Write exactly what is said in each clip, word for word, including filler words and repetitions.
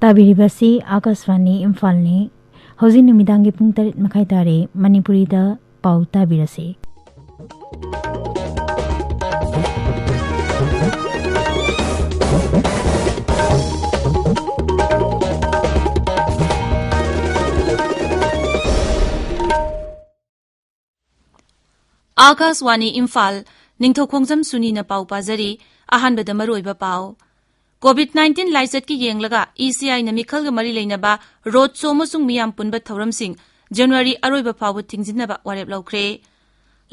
ꯇꯥꯕꯤꯔꯤꯕꯁꯤ ꯑꯥꯀꯥꯁꯕꯥꯅꯤ ꯏꯝꯐꯥꯜꯅꯤ꯫ ꯍꯧꯖꯤꯛ ꯅꯨꯃꯤꯗꯥꯡꯒꯤ ꯄꯨꯡ ꯇꯔꯦꯠ ꯃꯈꯥꯏ ꯇꯥꯔꯦ꯫ ꯃꯅꯤꯄꯨꯔꯤꯗ ꯄꯥꯎ ꯇꯥꯕꯤꯔꯁꯤ꯫ ꯑꯥꯀꯥꯁꯕꯥꯅꯤ ꯏꯝꯐꯥꯜ, ꯅꯤꯡꯊꯧꯈꯣꯡꯖꯝ ꯁꯨꯅꯤꯅ ꯄꯥꯎ ꯄꯥꯖꯔꯤ꯫ ꯑꯍꯥꯟꯕꯗ ꯃꯔꯨꯑꯣꯏꯕ ꯄꯥꯎ꯫ ꯀꯣꯚꯤꯗ ꯅꯥꯏꯟꯇꯤꯟ ꯂꯥꯏꯆꯠꯀꯤ ꯌꯦꯡꯂꯒ ꯏ ꯁꯤ ꯑꯥꯏꯅ ꯃꯤꯈꯜꯒ ꯃꯔꯤ ꯂꯩꯅꯕ ꯔꯣꯗ ꯁꯣ ꯑꯃꯁꯨꯡ ꯃꯤꯌꯥꯝ ꯄꯨꯟꯕ ꯊꯧꯔꯝꯁꯤꯡ ꯖꯅꯋꯥꯔꯤ ꯑꯔꯣꯏꯕ ꯐꯥꯎꯕ ꯊꯤꯡꯖꯤꯟꯅꯕ ꯋꯥꯔꯦꯞ ꯂꯧꯈ꯭ꯔꯦ꯫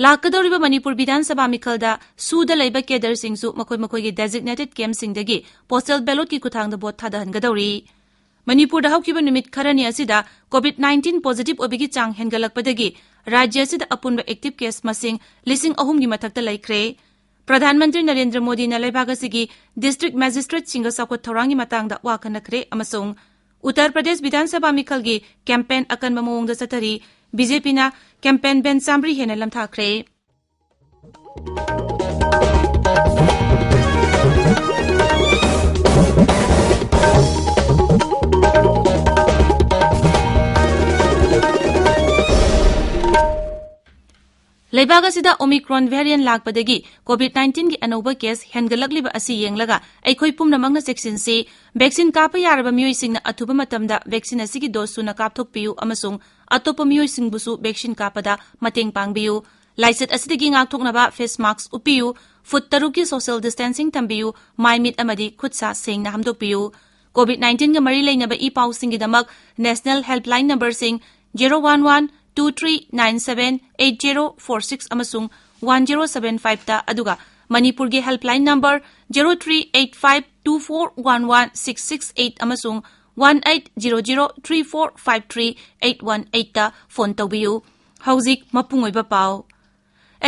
ꯂꯥꯛꯀꯗꯧꯔꯤꯕ ꯃꯅꯤꯄꯨꯔ ꯕꯤꯙꯥꯟ ꯁꯚꯥ ꯃꯤꯈꯜꯗ ꯁꯨꯗ ꯂꯩꯕ ꯀꯦꯗꯔꯁꯤꯡꯁꯨ ꯃꯈꯣꯏ ꯃꯈꯣꯏꯒꯤ ꯗꯦꯖꯤꯒꯅꯦꯇꯦꯗ ꯀꯦꯝꯞꯁꯤꯡꯗꯒꯤ ꯄꯣꯁꯇꯦꯜ ꯕꯦꯂꯣꯠꯀꯤ ꯈꯨꯠꯊꯥꯡꯗ ꯚꯣꯠ ꯊꯥꯗꯍꯟꯒꯗꯧꯔꯤ꯫ ꯃꯅꯤꯄꯨꯔꯗ ꯍꯧꯈꯤꯕ ꯅꯨꯃꯤꯠ ꯈꯔꯅꯤ ꯑꯁꯤꯗ ꯀꯣꯚꯤꯗ ꯅꯥꯏꯟꯇꯤꯟ ꯄꯣꯖꯤꯇꯤꯚ ꯑꯣꯏꯕꯒꯤ ꯆꯥꯡ ꯍꯦꯟꯒꯠꯂꯛꯄꯗꯒꯤ ꯔꯥꯖ꯭ꯌ ꯑꯁꯤꯗ ꯑꯄꯨꯟꯕ ꯑꯦꯛꯇꯤꯚ ꯀꯦꯁ ꯃꯁꯤꯡ ꯂꯤꯁꯤꯡ ꯑꯍꯨꯝꯒꯤ ꯃꯊꯛꯇ ꯂꯩꯈ꯭ꯔꯦ꯫ ꯄ꯭ꯔꯙꯥꯟ ꯃꯟꯇ꯭ꯔꯤ ꯅꯔꯦꯟꯗ꯭ꯔ ꯃꯣꯗꯤꯅ ꯂꯩꯕꯥꯛ ꯑꯁꯤꯒꯤ ꯗꯤꯁꯇ꯭ꯔꯤꯛ ꯃꯦꯖꯤꯁꯇ꯭ꯔꯦꯠꯁꯤꯡꯒ ꯆꯥꯎꯈꯠ ꯊꯧꯔꯥꯡꯒꯤ ꯃꯇꯥꯡꯗ ꯋꯥ ꯈꯟꯅꯈ꯭ꯔꯦ ꯑꯃꯁꯨꯡ ꯎꯠꯇꯔ ꯄ꯭ꯔꯗꯦꯁ ꯕꯤꯙꯥꯟ ꯁꯚꯥ ꯃꯤꯈꯜꯒꯤ ꯀꯦꯝꯄꯦꯟ ꯑꯀꯟꯕ ꯃꯑꯣꯡꯗ ꯆꯠꯊꯔꯤ꯫ ꯕꯤ ꯖꯦ ꯄꯤꯅ ꯀꯦꯝꯄꯦꯟ ꯚꯦꯟ ꯆꯥꯝꯃꯔꯤ ꯍꯦꯟꯅ ꯂꯝꯊꯥꯈ꯭ꯔꯦ꯫ ꯂꯩꯕꯥꯛ ꯑꯁꯤꯗ ꯑꯣꯃꯤꯀ꯭ꯔꯣꯟ ꯚꯦꯔꯤꯌꯦꯟ ꯂꯥꯛꯄꯗꯒꯤ ꯀꯣꯚꯤꯗ ꯅꯥꯏꯟꯇꯤꯟꯒꯤ ꯑꯅꯧꯕ ꯀꯦꯁ ꯍꯦꯟꯒꯠꯂꯛꯂꯤꯕ ꯑꯁꯤ ꯌꯦꯡꯂꯒ ꯑꯩꯈꯣꯏ ꯄꯨꯝꯅꯃꯛꯅ ꯆꯦꯛꯁꯤꯟꯁꯤ꯫ ꯚꯦꯛꯁꯤꯟ ꯀꯥꯞꯄ ꯌꯥꯔꯕ ꯃꯤꯑꯣꯏꯁꯤꯡꯅ ꯑꯊꯨꯕ ꯃꯇꯝꯗ ꯚꯦꯛꯁꯤꯟ ꯑꯁꯤꯒꯤ ꯗꯣꯁ ꯁꯨꯅ ꯀꯥꯞꯊꯣꯛꯄꯤꯌꯨ ꯑꯃꯁꯨꯡ ꯑꯇꯣꯞꯄ ꯃꯤꯑꯣꯏꯁꯤꯡꯕꯨꯁꯨ ꯚꯦꯛꯁꯤꯟ ꯀꯥꯞꯄꯗ ꯃꯇꯦꯡ ꯄꯥꯡꯕꯤꯌꯨ꯫ ꯂꯥꯏꯆꯠ ꯑꯁꯤꯗꯒꯤ ꯉꯥꯛꯊꯣꯛꯅꯕ ꯐꯦꯁ ꯃꯥꯁꯛ ꯎꯞꯄꯤꯌꯨ, ꯐꯨꯠ ꯇꯔꯨꯛꯀꯤ ꯁꯣꯁꯤꯌꯦꯜ ꯗꯤꯁꯇꯦꯟꯁꯤꯡ ꯊꯝꯕꯤꯌꯨ, ꯃꯥꯏ ꯃꯤꯠ ꯑꯃꯗꯤ ꯈꯨꯠ ꯁꯥ ꯁꯦꯡꯅ ꯍꯥꯝꯗꯣꯛꯄꯤꯌꯨ꯫ ꯀꯣꯚꯤꯗ ꯅꯥꯏꯟꯇꯤꯟꯒ ꯃꯔꯤ ꯂꯩꯅꯕ ꯏ ꯄꯥꯎꯁꯤꯡꯒꯤꯗꯃꯛ ꯅꯦꯁꯅꯦꯜ ꯍꯦꯜꯞꯂꯥꯏꯟ ꯅꯝꯕꯔꯁꯤꯡ zero one one two three nine seven eight zero four six ꯑꯃꯁꯨꯡ ꯋꯥꯟ ꯖꯦꯔꯣ ꯁꯚꯦꯟ ꯐꯥꯏꯚꯇ, ꯑꯗꯨꯒ ꯃꯅꯤꯄꯨꯔꯒꯤ helpline number zero three eight five two four one one six six eight ꯑꯃꯁꯨꯡ one eight zero zero three four five three eight one ꯑꯩꯠꯇ phone ꯇꯧꯕꯤꯌꯨ꯫ ꯍꯧꯖꯤꯛ ꯃꯄꯨꯡ ꯑꯣꯏꯕ ꯄꯥꯎ꯫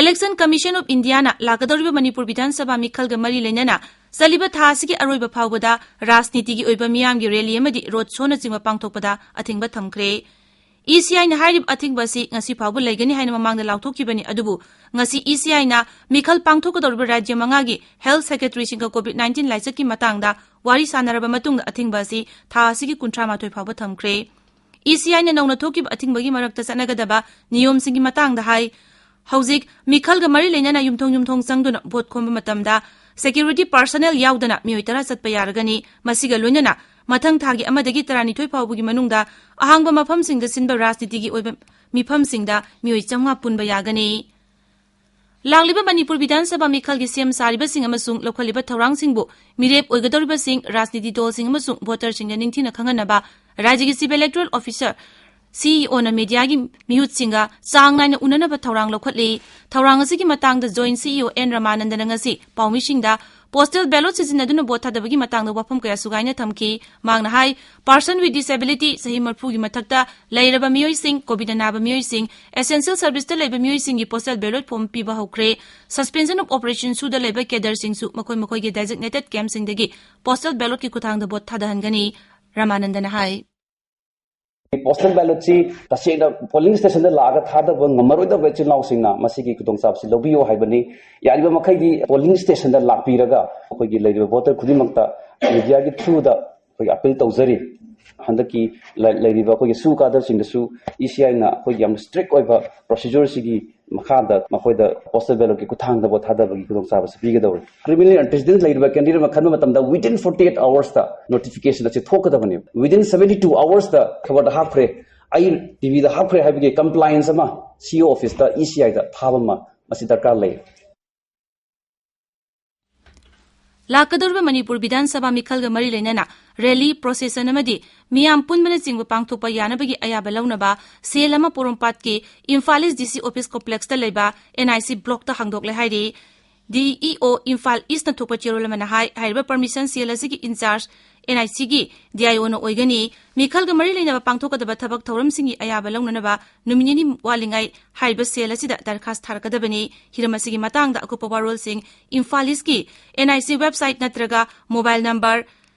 Election Commission of Indiaꯅ ꯂꯥꯛꯀꯗꯧꯔꯤꯕ ꯃꯅꯤꯄꯨꯔ ꯕꯤꯙꯥꯟ ꯁꯚꯥ ꯃꯤꯈꯜꯒ ꯃꯔꯤ ꯂꯩꯅꯅ ꯆꯠꯂꯤꯕ ꯊꯥ ꯑꯁꯤꯒꯤ ꯑꯔꯣꯏꯕ ꯐꯥꯎꯕꯗ ꯔꯥꯖꯅꯤꯇꯤꯒꯤ ꯑꯣꯏꯕ ꯃꯤꯌꯥꯝꯒꯤ ꯔꯦꯂꯤ ꯑꯃꯗꯤ ꯔꯣꯗ ꯁꯣꯅꯆꯤꯡꯕ ꯄꯥꯡꯊꯣꯛꯄꯗ ꯑꯊꯤꯡꯕ ꯊꯝꯈ꯭ꯔꯦ꯫ ꯏ ꯁꯤ ꯑꯥꯏꯅ ꯍꯥꯏꯔꯤꯕ ꯑꯊꯤꯡꯕ ꯑꯁꯤ ꯉꯁꯤ ꯐꯥꯎꯕ ꯂꯩꯒꯅꯤ ꯍꯥꯏꯅ ꯃꯃꯥꯡꯗ ꯂꯥꯎꯊꯣꯛꯈꯤꯕꯅꯤ, ꯑꯗꯨꯕꯨ ꯉꯁꯤ ꯏ ꯁꯤ ꯑꯥꯏꯅ ꯃꯤꯈꯜ ꯄꯥꯡꯊꯣꯛꯀꯗꯧꯔꯤꯕ ꯔꯥꯖ꯭ꯌ ꯃꯉꯥꯒꯤ ꯍꯦꯜꯊ ꯁꯦꯀ꯭ꯔꯦꯇꯔꯤꯁꯤꯡꯒ ꯀꯣꯚꯤꯗ ꯅꯥꯏꯟꯇꯤꯟ ꯂꯥꯏꯆꯠꯀꯤ ꯃꯇꯥꯡꯗ ꯋꯥꯔꯤ ꯁꯥꯟꯅꯔꯕ ꯃꯇꯨꯡꯗ ꯑꯊꯤꯡꯕ ꯑꯁꯤ ꯊꯥ ꯑꯁꯤꯒꯤ ꯀꯨꯟꯊ꯭ꯔꯥ ꯃꯥꯊꯣꯏ ꯐꯥꯎꯕ ꯊꯝꯈ꯭ꯔꯦ꯫ ꯏ ꯁꯤ ꯑꯥꯏꯅ ꯅꯧꯅ ꯊꯣꯛꯈꯤꯕ ꯑꯊꯤꯡꯕꯒꯤ ꯃꯔꯛꯇ ꯆꯠꯅꯒꯗꯕ ꯅꯤꯌꯣꯝꯁꯤꯡꯒꯤ ꯃꯇꯥꯡꯗ ꯍꯥꯏ꯫ ꯍꯧꯖꯤꯛ ꯃꯤꯈꯜꯒ ꯃꯔꯤ ꯂꯩꯅꯅ ꯌꯨꯝꯊꯣꯡ ꯌꯨꯝꯊꯣꯡ ꯆꯪꯗꯨꯅ ꯚꯣꯠ ꯈꯣꯝꯕ ꯃꯇꯝꯗ security personnel ꯌꯥꯎꯗꯅ ꯃꯤꯑꯣꯏ ꯇꯔꯥ ꯆꯠꯄ ꯌꯥꯔꯒꯅꯤ꯫ ꯃꯁꯤꯒ ꯂꯣꯏꯅꯅ ꯃꯊꯪ ꯊꯥꯒꯤ ꯑꯃꯗꯒꯤ ꯇꯔꯥꯅꯤꯊꯣꯏ ꯐꯥꯎꯕꯒꯤ ꯃꯅꯨꯡꯗ ꯑꯍꯥꯡꯕ ꯃꯐꯝꯁꯤꯡꯗ ꯁꯤꯟꯕ ꯔꯥꯖꯅꯤꯇꯤꯒꯤ ꯑꯣꯏꯕ ꯃꯤꯐꯝꯁꯤꯡꯗ ꯃꯤꯑꯣꯏ ꯆꯥꯝꯃꯉꯥ ꯄꯨꯟꯕ ꯌꯥꯒꯅꯤ꯫ ꯂꯥꯛꯂꯤꯕ ꯃꯅꯤꯄꯨꯔ ꯕꯤꯙꯥꯟ ꯁꯚꯥ ꯃꯤꯈꯜꯒꯤ ꯁꯦꯝ ꯁꯥꯔꯤꯕꯁꯤꯡ ꯑꯃꯁꯨꯡ ꯂꯧꯈꯠꯂꯤꯕ ꯊꯧꯔꯥꯡꯁꯤꯡꯕꯨ ꯃꯤꯔꯦꯞ ꯑꯣꯏꯒꯗꯧꯔꯤꯕꯁꯤꯡ, ꯔꯥꯖꯅꯤꯇꯤ ꯗꯜꯁꯤꯡ ꯑꯃꯁꯨꯡ ꯚꯣꯇꯔꯁꯤꯡꯗ ꯅꯤꯡꯊꯤꯅ ꯈꯪꯍꯟꯅꯕ ꯔꯥꯖ꯭ꯌꯒꯤ Chief Electoral Officer, ꯁꯤ ꯏ ꯑꯣꯅ ꯃꯤꯗꯤꯌꯥꯒꯤ ꯃꯤꯍꯨꯠꯁꯤꯡꯒ ꯆꯥꯡ ꯅꯥꯏꯅ ꯎꯅꯅꯕ ꯊꯧꯔꯥꯡ ꯂꯧꯈꯠꯂꯤ꯫ ꯊꯧꯔꯥꯡ ꯑꯁꯤꯒꯤ ꯃꯇꯥꯡꯗ Joint ꯁꯤ ꯏ ꯑꯣ ꯑꯦꯟ ꯔꯃꯥꯅꯟꯗꯅ ꯉꯁꯤ ꯄꯥꯎꯃꯤꯁꯤꯡꯗ postal ballot ꯁꯤꯖꯤꯟꯅꯗꯨꯅ ꯚꯣꯠ ꯊꯥꯗꯕꯒꯤ ꯃꯇꯥꯡꯗ ꯋꯥꯐꯝ ꯀꯌꯥ ꯁꯨꯒꯥꯏꯅ ꯊꯝꯈꯤ꯫ ꯃꯍꯥꯛꯅ ꯍꯥꯏ, person with disability, ꯆꯍꯤ ꯃꯔꯤꯐꯨꯒꯤ ꯃꯊꯛꯇ ꯂꯩꯔꯕ ꯃꯤꯑꯣꯏꯁꯤꯡ, COVID ꯅꯥꯕ ꯃꯤꯑꯣꯏꯁꯤꯡ, essential service ꯇ ꯂꯩꯕ ꯃꯤꯑꯣꯏꯁꯤꯡꯒꯤ postal ballot form ꯄꯤꯕ ꯍꯧꯈ꯭ꯔꯦ꯫ Suspension of Operation ꯁꯨꯗ ꯂꯩꯕ cadre ꯁꯤꯡꯁꯨ ꯃꯈꯣꯏ ꯃꯈꯣꯏꯒꯤ designated camp ꯁꯤꯡꯗꯒꯤ postal ballot ꯀꯤ ꯈꯨꯠꯊꯥꯡꯗ ꯚꯣꯠ ꯊꯥꯗꯍꯟꯒꯅꯤ, ꯔꯃꯥꯅꯟꯗꯅ ꯍꯥꯏ꯫ Postal ballot ꯁꯤ ꯇꯁꯦꯡꯅ polling station ꯗ ꯂꯥꯛꯑꯒ ꯊꯥꯗꯕ ꯉꯝꯃꯔꯣꯏꯗꯕ ꯏꯆꯤꯜ ꯏꯅꯥꯎꯁꯤꯡꯅ ꯃꯁꯤꯒꯤ ꯈꯨꯗꯣꯡꯆꯥꯕꯁꯤ ꯂꯧꯕꯤꯌꯨ ꯍꯥꯏꯕꯅꯤ꯫ ꯌꯥꯔꯤꯕ ꯃꯈꯩꯗꯤ polling station ꯗ ꯂꯥꯛꯄꯤꯔꯒ ꯑꯩꯈꯣꯏꯒꯤ ꯂꯩꯔꯤꯕ voter ꯈꯨꯗꯤꯡꯃꯛꯇ media ꯒꯤ through ꯗ ꯑꯩꯈꯣꯏꯒꯤ appeal ꯇꯧꯖꯔꯤ꯫ ꯍꯟꯗꯛꯀꯤ ꯂ-, ꯂꯩꯔꯤꯕ ꯑꯩꯈꯣꯏꯒꯤ ꯁꯨ ꯀꯥꯗ꯭ꯔꯁꯤꯡꯗꯁꯨ ꯏ ꯁꯤ ꯑꯥꯏꯅ ꯑꯩꯈꯣꯏꯒꯤ ꯌꯥꯝꯅ strict ꯑꯣꯏꯕ procedure ꯁꯤꯒꯤ ꯃꯈꯥꯗ ꯃꯈꯣꯏꯗ postal ballot ꯀꯤ ꯈꯨꯠꯊꯥꯡꯗ ꯚꯣꯠ ꯊꯥꯗꯕꯒꯤ ꯈꯨꯗꯣꯡꯆꯥꯕꯁꯤ ꯄꯤꯒꯗꯧꯔꯤ꯫ Criminal antecedent ꯂꯩꯔꯤꯕ candidate ꯑꯃ ꯈꯟꯕ ꯃꯇꯝꯗ within forty eight hours ꯇ notification ꯑꯁꯤ ꯊꯣꯛꯀꯗꯕꯅꯦꯕ꯫ Within seventy two hours ꯇ ꯈꯕꯔꯗ ꯍꯥꯞꯈ꯭ꯔꯦ, ꯑꯩ ꯇꯤ ꯚꯤꯗ ꯍꯥꯞꯈ꯭ꯔꯦ ꯍꯥꯏꯕꯒꯤ compliance ꯑꯃ ꯁꯤ ꯏ ꯑꯣ office ꯇ ꯏ ꯁꯤ ꯑꯥꯏꯗ ꯊꯥꯕ ꯑꯃ ꯃꯁꯤ ꯗꯔꯀꯥꯔ ꯂꯩ꯫ ꯂꯥꯛꯀꯗꯧꯔꯤꯕ ꯃꯅꯤꯄꯨꯔ ꯕꯤꯙꯥꯟ ꯁꯚꯥ ꯃꯤꯈꯜꯒ ꯃꯔꯤ ꯂꯩꯅꯅ rally, procession ꯑꯃꯗꯤ ꯃꯤꯌꯥꯝ ꯄꯨꯟꯕꯅꯆꯤꯡꯕ ꯄꯥꯡꯊꯣꯛꯄ ꯌꯥꯅꯕꯒꯤ ꯑꯌꯥꯕ ꯂꯧꯅꯕ cell ꯑꯃ ꯄꯣꯔꯣꯝꯄꯥꯠꯀꯤ ꯏꯝꯐꯥꯜ ꯏꯁ ꯗꯤ ꯁꯤ office complex ꯇ ꯂꯩꯕ ꯑꯦꯟ ꯑꯥꯏ ꯁꯤ block ꯇ ꯍꯥꯡꯗꯣꯛꯂꯦ ꯍꯥꯏꯔꯤ꯫ ꯗꯤ ꯏ ꯑꯣ ꯏꯝꯐꯥꯜ ꯏꯁꯅ ꯊꯣꯛꯄ ꯆꯦꯔꯣꯜ ꯑꯃꯅ ꯍꯥꯏ, ꯍꯥꯏꯔꯤꯕ permission cell ꯑꯁꯤꯒꯤ in charge ꯑꯦꯟ ꯑꯥꯏ ꯁꯤꯒꯤ ꯗꯤ ꯑꯥꯏ ꯑꯣꯅ ꯑꯣꯏꯒꯅꯤ꯫ ꯃꯤꯈꯜꯒ ꯃꯔꯤ ꯂꯩꯅꯕ ꯄꯥꯡꯊꯣꯛꯀꯗꯕ ꯊꯕꯛ ꯊꯧꯔꯝꯁꯤꯡꯒꯤ ꯑꯌꯥꯕ ꯂꯧꯅꯅꯕ ꯅꯨꯃꯤꯠ ꯅꯤꯅꯤ ꯋꯥꯠꯂꯤꯉꯩ ꯍꯥꯏꯔꯤꯕ cell ꯑꯁꯤꯗ ꯗꯔꯈꯥꯁ ꯊꯥꯔꯛꯀꯗꯕꯅꯤ꯫ ꯍꯤꯔꯝ ꯑꯁꯤꯒꯤ ꯃꯇꯥꯡꯗ ꯑꯀꯨꯞꯄ ꯋꯥꯔꯣꯜꯁꯤꯡ ꯏꯝꯐꯥꯜ ꯏꯁꯀꯤ ꯑꯦꯟ ꯑꯥꯏ ꯁꯤ website ꯅꯠꯇ꯭ꯔꯒ mobile number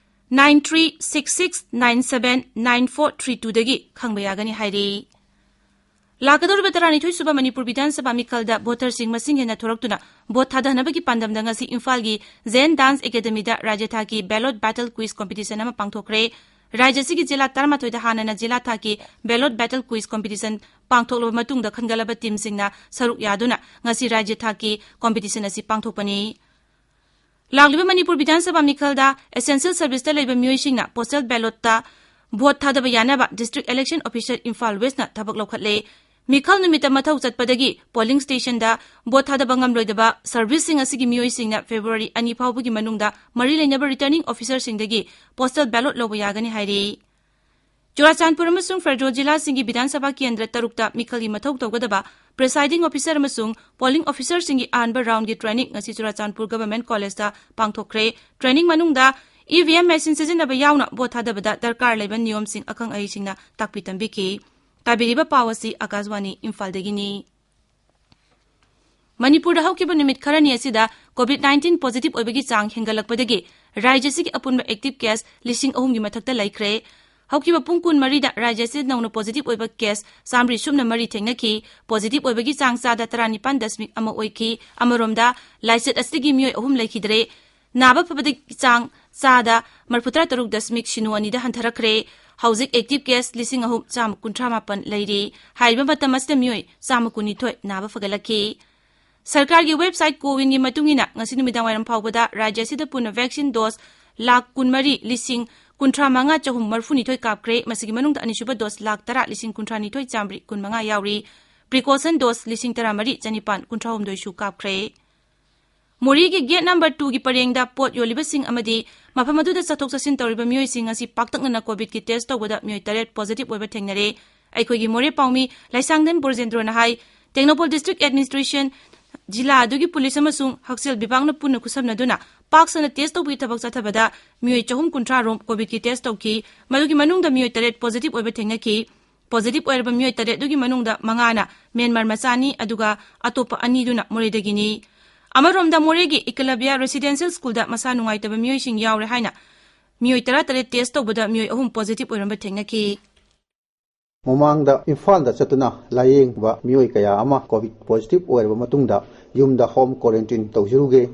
nine three six six nine seven nine four three two ꯗꯒꯤ ꯈꯪꯕ ꯌꯥꯒꯅꯤ ꯍꯥꯏꯔꯤ꯫ ꯂꯥꯛꯀꯗꯧꯔꯤꯕ ꯇꯔꯥꯅꯤꯊꯣꯏ ꯁꯨꯕ ꯃꯅꯤꯄꯨꯔ ꯕꯤꯙꯥꯟ ꯁꯚꯥ ꯃꯤꯈꯜꯗ ꯚꯣꯇꯔꯁꯤꯡ ꯃꯁꯤꯡ ꯍꯦꯟꯅ ꯊꯣꯔꯛꯇꯨꯅ ꯚꯣꯠ ꯊꯥꯗꯅꯕꯒꯤ ꯄꯥꯟꯗꯝꯗ ꯉꯁꯤ ꯏꯝꯐꯥꯜꯒꯤ ꯖꯦꯟ ꯗꯥꯟꯁ ꯑꯦꯀꯥꯗꯃꯤꯗ ꯔꯥꯖ꯭ꯌ ꯊꯥꯛꯀꯤ ꯕꯦꯂꯣꯠ ꯕꯦꯇꯜ ꯀ꯭ꯋꯤꯖ ꯀꯣꯝꯄꯤꯇꯤꯁꯟ ꯑꯃ ꯄꯥꯡꯊꯣꯛꯈ꯭ꯔꯦ꯫ ꯔꯥꯖ꯭ꯌ ꯑꯁꯤꯒꯤ ꯖꯤꯂꯥ ꯇꯔꯥꯃꯥꯊꯣꯏꯗ ꯍꯥꯟꯅꯅ ꯖꯤꯂꯥ ꯊꯥꯛꯀꯤ ꯕꯦꯂꯣꯠ ꯕꯦꯇꯜ ꯀ꯭ꯋꯤꯖ ꯀꯣꯝꯄꯤꯇꯤꯁꯟ ꯄꯥꯡꯊꯣꯛꯂꯕ ꯃꯇꯨꯡꯗ ꯈꯟꯒꯠꯂꯕ ꯇꯤꯝꯁꯤꯡꯅ ꯁꯔꯨꯛ ꯌꯥꯗꯨꯅ ꯉꯁꯤ ꯔꯥꯖ꯭ꯌ ꯊꯥꯛꯀꯤ ꯀꯣꯝꯄꯤꯇꯤꯁꯟ ꯑꯁꯤ ꯄꯥꯡꯊꯣꯛꯄꯅꯤ꯫ ꯂꯥꯛꯂꯤꯕ ꯃꯅꯤꯄꯨꯔ ꯕꯤꯙꯥꯟ ꯁꯚꯥ ꯃꯤꯈꯜꯗ ꯑꯦꯁꯦꯟꯁꯤꯌꯦꯜ ꯁꯔꯚꯤꯁꯇ ꯂꯩꯕ ꯃꯤꯑꯣꯏꯁꯤꯡꯅ ꯄꯣꯁꯇꯦꯜ ꯕꯦꯂꯣꯠꯇ ꯚꯣꯠ ꯊꯥꯗꯕ ꯌꯥꯅꯕ ꯗꯤꯁꯇ꯭ꯔꯤꯛ ꯏꯂꯦꯛꯁꯟ ꯑꯣꯐꯤꯁꯥꯔ ꯏꯝꯐꯥꯜ ꯋꯦꯁꯅ ꯊꯕꯛ ꯂꯧꯈꯠꯂꯦ꯫ ꯃꯤꯈꯜ ꯅꯨꯃꯤꯠꯇ ꯃꯊꯧ ꯆꯠꯄꯗꯒꯤ ꯄꯣꯂꯤꯡ ꯁ꯭ꯇꯦꯁꯟꯗ ꯚꯣꯠ ꯊꯥꯗꯕ ꯉꯝꯂꯣꯏꯗꯕ ꯁꯔꯚꯤꯁꯁꯤꯡ ꯑꯁꯤꯒꯤ ꯃꯤꯑꯣꯏꯁꯤꯡꯅ ꯐꯦꯕ꯭ꯔꯨꯋꯥꯔꯤ ꯑꯅꯤ ꯐꯥꯎꯕꯒꯤ ꯃꯅꯨꯡꯗ ꯃꯔꯤ ꯂꯩꯅꯕ ꯔꯤꯇꯔꯅꯤꯡ ꯑꯣꯐꯤꯁꯥꯔꯁꯤꯡꯗꯒꯤ ꯄꯣꯁꯇꯦꯜ ꯕꯦꯂꯣꯠ ꯂꯧꯕ ꯌꯥꯒꯅꯤ ꯍꯥꯏꯔꯤ꯫ ꯆꯨꯔꯥꯆꯥꯟꯄꯨꯔ ꯑꯃꯁꯨꯡ ꯐꯦꯔꯗꯣ ꯖꯤꯂꯥꯁꯤꯡꯒꯤ ꯕꯤꯙꯥꯟ ꯁꯚꯥ ꯀꯦꯟꯗ꯭ꯔ ꯇꯔꯨꯛꯇ ꯃꯤꯈꯜꯒꯤ ꯃꯊꯧ ꯇꯧꯒꯗꯕ ꯄ꯭ꯔꯤꯁꯥꯏꯗꯤꯡ ꯑꯣꯐꯤꯁꯥꯔ ꯑꯃꯁꯨꯡ ꯄꯣꯂꯤꯡ ꯑꯣꯐꯤꯁꯥꯔꯁꯤꯡꯒꯤ ꯑꯍꯥꯟꯕ ꯔꯥꯎꯟꯒꯤ ꯇ꯭ꯔꯦꯅꯤꯡ ꯉꯁꯤ ꯆꯨꯔꯥꯆꯥꯟꯄꯨꯔ ꯒꯚꯔꯟꯃꯦꯟꯠ ꯀꯣꯂꯦꯖꯇ ꯄꯥꯡꯊꯣꯛꯈ꯭ꯔꯦ꯫ ꯇ꯭ꯔꯦꯅꯤꯡ ꯃꯅꯨꯡꯗ ꯏ ꯚꯤ ꯑꯦꯝ ꯃꯦꯁꯤꯟ ꯁꯤꯖꯤꯟꯅꯕ ꯌꯥꯎꯅ ꯚꯣꯠ ꯊꯥꯗꯕꯗ ꯗꯔꯀꯥꯔ ꯂꯩꯕ ꯅꯤꯌꯣꯝꯁꯤꯡ ꯑꯈꯪ ꯑꯍꯩꯁꯤꯡꯅ ꯇꯥꯛꯄꯤ ꯇꯝꯕꯤꯈꯤ꯫ ꯇꯥꯕꯤꯔꯤꯕ ꯄꯥꯎ ꯑꯁꯤ ꯑꯀꯥꯁꯕꯥꯅꯤ ꯏꯝꯐꯥꯜꯗꯒꯤꯅꯤ꯫ ꯃꯅꯤꯄꯨꯔꯗ ꯍꯧꯈꯤꯕ ꯅꯨꯃꯤꯠ ꯈꯔꯅꯤ ꯑꯁꯤꯗ ꯀꯣꯚꯤꯗ ꯅꯥꯏꯟꯇꯤꯟ ꯄꯣꯖꯤꯇꯤꯚ ꯑꯣꯏꯕꯒꯤ ꯆꯥꯡ ꯍꯦꯟꯒꯠꯂꯛꯄꯗꯒꯤ ꯔꯥꯖ꯭ꯌ ꯑꯁꯤꯒꯤ ꯑꯄꯨꯟꯕ ꯑꯦꯛꯇꯤꯚ ꯀꯦꯁ ꯂꯤꯁꯤꯡ ꯑꯍꯨꯝꯒꯤ ꯃꯊꯛꯇ ꯂꯩꯈ꯭ꯔꯦ꯫ ꯍꯧꯈꯤꯕ ꯄꯨꯡ ꯀꯨꯟꯃꯔꯤꯗ ꯔꯥꯖ꯭ꯌ ꯑꯁꯤꯗ ꯅꯧꯅ ꯄꯣꯖꯤꯇꯤꯚ ꯑꯣꯏꯕ ꯀꯦꯁ ꯆꯥꯃꯔꯤ ꯁꯨꯞꯅ ꯃꯔꯤ ꯊꯦꯡꯅꯈꯤ꯫ ꯄꯣꯖꯤꯇꯤꯚ ꯑꯣꯏꯕꯒꯤ ꯆꯥꯡ ꯆꯥꯗ ꯇꯔꯥꯅꯤꯄꯥꯟ ꯗꯁꯃꯤꯛ ꯑꯃ ꯑꯣꯏꯈꯤ꯫ ꯑꯃꯔꯣꯝꯗ, ꯂꯥꯏꯆꯠ ꯑꯁꯤꯗꯒꯤ ꯃꯤꯑꯣꯏ ꯑꯍꯨꯝ ꯂꯩꯈꯤꯗ꯭ꯔꯦ꯫ ꯅꯥꯕ ꯐꯕꯗꯒꯤ ꯆꯥꯡ ꯆꯥꯗ ꯃꯔꯤꯐꯨꯇꯔꯥ ꯇꯔꯨꯛ ꯗꯁꯃꯤꯛ ꯁꯤꯅꯣ ꯑꯅꯤꯗ ꯍꯟꯊꯔꯛꯈ꯭ꯔꯦ꯫ ꯍꯧꯖꯤꯛ ꯑꯦꯛꯇꯤꯚ ꯀꯦꯁ ꯂꯤꯁꯤꯡ ꯑꯍꯨꯝ ꯆꯥꯝꯃ ꯀꯨꯟꯊ꯭ꯔꯥ ꯃꯥꯄꯟ ꯂꯩꯔꯤ꯫ ꯍꯥꯏꯔꯤꯕ ꯃꯇꯝ ꯑꯁꯤꯗ ꯃꯤꯑꯣꯏ ꯆꯥꯝꯃ ꯀꯨꯟꯅꯤꯊꯣꯏ ꯅꯥꯕ ꯐꯒꯠꯂꯛꯈꯤ꯫ ꯁꯔꯀꯥꯔꯒꯤ ꯋꯦꯕꯁꯥꯏꯠ ꯀꯣꯋꯤꯟꯒꯤ ꯃꯇꯨꯡ ꯏꯟꯅ, ꯉꯁꯤ ꯅꯨꯃꯤꯗꯥꯡ ꯋꯥꯏꯔꯝ ꯐꯥꯎꯕꯗ ꯔꯥꯖ꯭ꯌ ꯑꯁꯤꯗ ꯄꯨꯟꯅ ꯚꯦꯛꯁꯤꯟ ꯗꯣꯁ ꯂꯥꯈ ꯀꯨꯟꯃꯔꯤ ꯂꯤꯁꯤꯡ ꯀꯨꯟꯊ꯭ꯔꯥ ꯃꯉꯥ ꯆꯍꯨꯝ ꯃꯔꯤꯐꯨꯅꯤꯊꯣꯏ ꯀꯥꯞꯈ꯭ꯔꯦ꯫ ꯃꯁꯤꯒꯤ ꯃꯅꯨꯡꯗ ꯑꯅꯤꯁꯨꯕ ꯗꯣꯁ ꯂꯥꯈ ꯇꯔꯥ ꯂꯤꯁꯤꯡ ꯀꯨꯟꯊ꯭ꯔꯥ ꯅꯤꯊꯣꯏ ꯆꯥꯃꯔꯤ ꯀꯨꯟꯃꯉꯥ ꯌꯥꯎꯔꯤ꯫ ꯄ꯭ꯔꯤꯀꯣꯁꯟ ꯗꯣꯁ ꯂꯤꯁꯤꯡ ꯇꯔꯥꯃꯔꯤ ꯆꯅꯤꯄꯥꯟ ꯀꯨꯟꯊ꯭ꯔꯥꯍꯨꯝꯗꯣꯏꯁꯨ ꯀꯥꯞꯈ꯭ꯔꯦ꯫ ꯃꯣꯔꯦꯒꯤ ꯒꯦꯠ ꯅꯝꯕꯔ ꯇꯨꯒꯤ ꯄꯔꯦꯡꯗ ꯄꯣꯠ ꯌꯣꯜꯂꯤꯕꯁꯤꯡ ꯑꯃꯗꯤ ꯃꯐꯝ ꯑꯗꯨꯗ ꯆꯠꯊꯣꯛ ꯆꯠꯁꯤꯟ ꯇꯧꯔꯤꯕ ꯃꯤꯑꯣꯏꯁꯤꯡ ꯑꯁꯤ ꯄꯥꯛꯇꯛꯅꯅ ꯀꯣꯚꯤꯗꯀꯤ ꯇꯦꯁ ꯇꯧꯕꯗ ꯃꯤꯑꯣꯏ ꯇꯔꯦꯠ ꯄꯣꯖꯤꯇꯤꯚ ꯑꯣꯏꯕ ꯊꯦꯡꯅꯔꯦ꯫ ꯑꯩꯈꯣꯏꯒꯤ ꯃꯣꯔꯦ ꯄꯥꯎꯃꯤ ꯂꯥꯏꯁꯥꯡꯗꯝ ꯕ꯭ꯔꯣꯖꯦꯟꯗ꯭ꯔꯣꯅ ꯍꯥꯏ, ꯇꯦꯡꯅꯧꯄꯜ ꯗꯤꯁꯇ꯭ꯔꯤꯛ ꯑꯦꯗꯃꯤꯅꯤꯁꯇ꯭ꯔꯦꯁꯟ, ꯖꯤꯂꯥ ꯑꯗꯨꯒꯤ ꯄꯨꯂꯤꯁ ꯑꯃꯁꯨꯡ ꯍꯛꯁꯦꯜ ꯕꯤꯚꯥꯒꯅ ꯄꯨꯟꯅ ꯈꯨꯠꯁꯝꯅꯗꯨꯅ ꯄꯥꯛ ꯁꯟꯅ ꯇꯦꯁ ꯇꯧꯕꯒꯤ ꯊꯕꯛ ꯆꯠꯊꯕꯗ ꯃꯤꯑꯣꯏ ꯆꯍꯨꯝ ꯀꯨꯟꯊ꯭ꯔꯥ ꯔꯣꯝ ꯀꯣꯚꯤꯗꯀꯤ ꯇꯦꯁ ꯇꯧꯈꯤ꯫ ꯃꯗꯨꯒꯤ ꯃꯅꯨꯡꯗ ꯃꯤꯑꯣꯏ ꯇꯔꯦꯠ ꯄꯣꯖꯤꯇꯤꯚ ꯑꯣꯏꯕ ꯊꯦꯡꯅꯈꯤ꯫ ꯄꯣꯖꯤꯇꯤꯚ ꯑꯣꯏꯔꯕ ꯃꯤꯑꯣꯏ ꯇꯔꯦꯠ ꯑꯗꯨꯒꯤ ꯃꯅꯨꯡꯗ ꯃꯉꯥꯅ ꯃ꯭ꯌꯥꯟꯃꯥꯔ ꯃꯆꯥꯅꯤ, ꯑꯗꯨꯒ ꯑꯇꯣꯞꯄ ꯑꯅꯤꯗꯨꯅ ꯃꯣꯔꯦꯗꯒꯤꯅꯤ꯫ ꯑꯃꯔꯣꯝꯗ, ꯃꯣꯔꯦꯒꯤ ꯏꯀꯂꯕ꯭ꯌ ꯔꯦꯁꯤꯗꯦꯟꯁꯤꯌꯦꯜ ꯁ꯭ꯀꯨꯜꯗ ꯃꯁꯥ ꯅꯨꯡꯉꯥꯏꯇꯕ ꯃꯤꯑꯣꯏꯁꯤꯡ ꯌꯥꯎꯔꯦ ꯍꯥꯏꯅ ꯃꯤꯑꯣꯏ ꯇꯔꯥꯇꯔꯦꯠ ꯇꯦꯁ ꯇꯧꯕꯗ ꯃꯤꯑꯣꯏ ꯑꯍꯨꯝ ꯄꯣꯖꯤꯇꯤꯚ ꯑꯣꯏꯔꯝꯕ ꯊꯦꯡꯅꯈꯤ꯫ ꯃꯃꯥꯡꯗ ꯏꯝꯐꯥꯜꯗ ꯆꯠꯇꯨꯅ ꯂꯥꯌꯦꯡꯕ ꯃꯤꯑꯣꯏ ꯀꯌꯥ ꯑꯃ ꯀꯣꯚꯤꯗ ꯄꯣꯖꯤꯇꯤꯚ ꯑꯣꯏꯔꯕ ꯃꯇꯨꯡꯗ ꯌꯨꯝꯗ ꯍꯣꯝ ꯀ꯭ꯋꯥꯔꯦꯟꯇꯤꯟ ꯇꯧꯖꯔꯨꯒꯦ